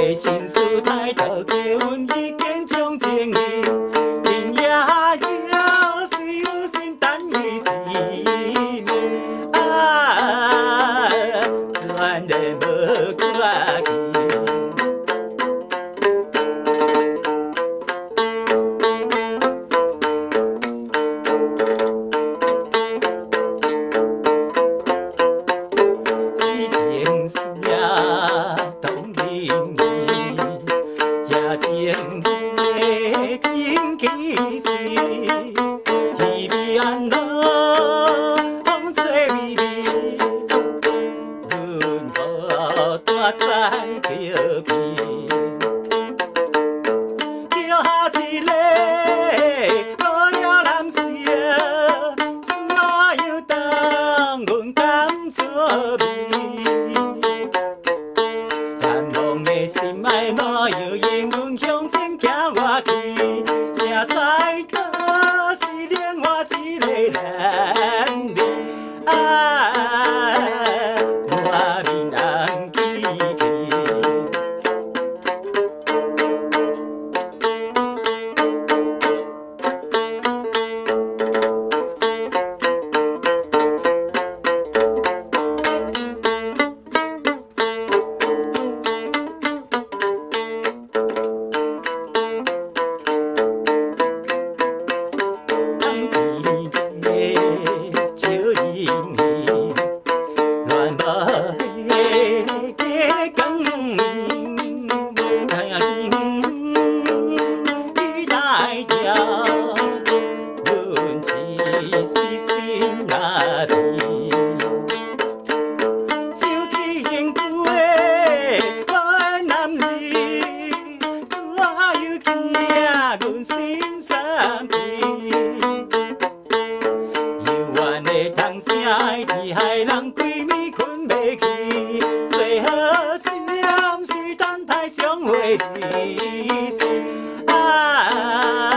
的心事態度，叫阮一見鍾情伊。今夜又是有心等伊一面，啊，全然無決去。情声動人意，也情的真其實，彼味安樂風吹微微，阮無住在橋邊，橋下一个無聊男士，怎樣當阮甘做味？難忘的心愛怎樣用阮向前行我去？誰知道是另外一个男人，啊，滿面紅記記。江邊的笑人兒，亂無的光伊來調，阮一時心若甜。想起幸福的我的男兒，怎樣驚阮心酸悲？猶原的童聲會害人規暝睏袂去，最好暫時等待相會日子，啊。